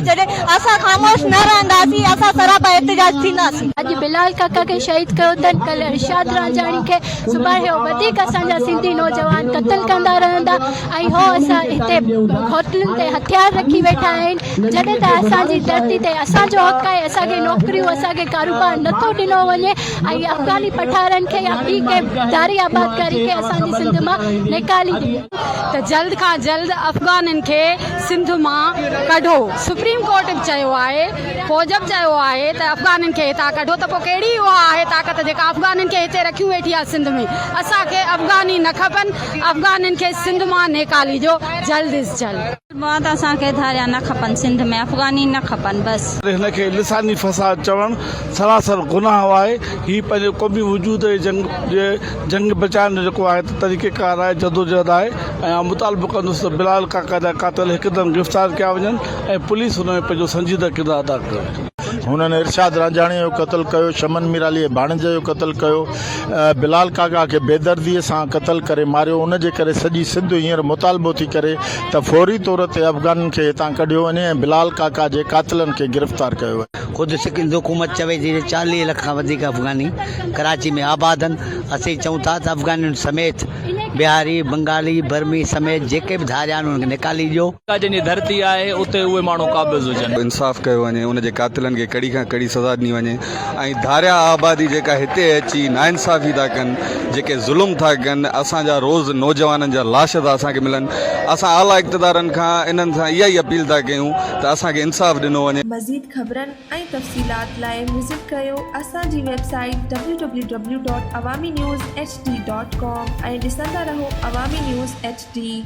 ڇڏي. اسان خاموش نه رهنداسين، اسان سراپا احتجاج ٿينداسين. اڄ بلال ڪاڪا کي شهيد ڪيو اٿن، ڪلهه ارشاد رانجهاڻي کي، سڀاڻي هو وڌيڪ اسان جا سنڌي نوجوان قتل ڪندا رهندا ۽ هو اسان هتي هوٽلن تي هٿيار رکي ويٺا آهن، جڏهن ته اسان جي ڌرتي تي اسان جو حق آهي، اسان کي نوڪريون اسان کي ڪاروبار نٿو ڏنو وڃي ۽ افغاني پٺاڻن کي يا ٻي ڪنهن ڌاري آبادڪاري کي اسان جي سنڌ مان نيڪالي ڏني. ته جلد کان جلد افغانين کي سنڌ مان ڪڍو، سپريم ڪورٽ به چيو آهي، فوج به چيو آهي ته افغانين کي هتان ڪڍو ته پوء ڪهڙي اها آهي طاقت جيڪا افغانين کي هتي رکيون ويٺي آهي سنڌ ۾، اسان کي افغاني نه کپن، افغانين کي سنڌ مان نيڪالي ڏيو جلد از جلد. مان ته اسان کي ڌاريا نه کپن سنڌ ۾ افغاني نه کپن بس. هن کي لساني فساد چوڻ سراسر گناهه آهي. هي پنهنجي قومي وجود جي جنگ جي جنگ بچائڻ جو جيڪو آهي ته طريقيڪار آهي، جدوجهد آهي ۽ آئون مطالبو ڪندس ته بلال ڪاڪا جا قاتل هڪدم گرفتار ڪيا وڃن ۽ پوليس ان ۾ پنهنجو سنجيده ڪردار ادا ڪري. هنن ارشاد رانجهاڻي جو قتل ڪيو، شمن ميرالي جي ڀاڻيجي جو قتل ڪيو، بلال ڪاڪا کي بيدردي سان قتل ڪري ماريو، ان جي ڪري سڄي سنڌ هينئر مطالبو ٿي ڪري ته فوري طور تي افغانين کي هتان ڪڍيو وڃي ۽ بلال ڪاڪا جي قاتلن کي گرفتار ڪيو وڃي. خود سنڌ حڪومت چوي ٿي ته 40 لک کان وڌيڪ افغاني ڪراچي ۾ آباد آهن، اسين چئون ٿا ته افغانين سميت بهاري، بنگالي، برمي سميت جيڪي به ڌاريا آهن انهن کي نيڪالي ڏيو. جنهن جي ڌرتي آهي اتي اهي ماڻهو قابض هجن. انصاف ڪيو وڃي ان جي قاتلن کي ڪڙي کان ڪڙي سزا ڏني وڃي ۽ ڌاريا آبادي جيڪا هتي اچي ناانصافي ٿا ڪن جيڪي ظلم ٿا ڪن اسان جا روز نوجوانن جا لاش ٿا اسان کي ملن اسان اعليٰ اقتدارن کان انهن سان اها ئي اپيل ٿا ڪيون ته اسان کي انصاف ڏنو وڃي. مزيد خبرن ۽ تفصيلات لاء وزٽ ڪريو اسان جي website W W W dot Awami news H D dot com ۽ ڏسندا رهو عوامي نيوز ايڇ ڊي.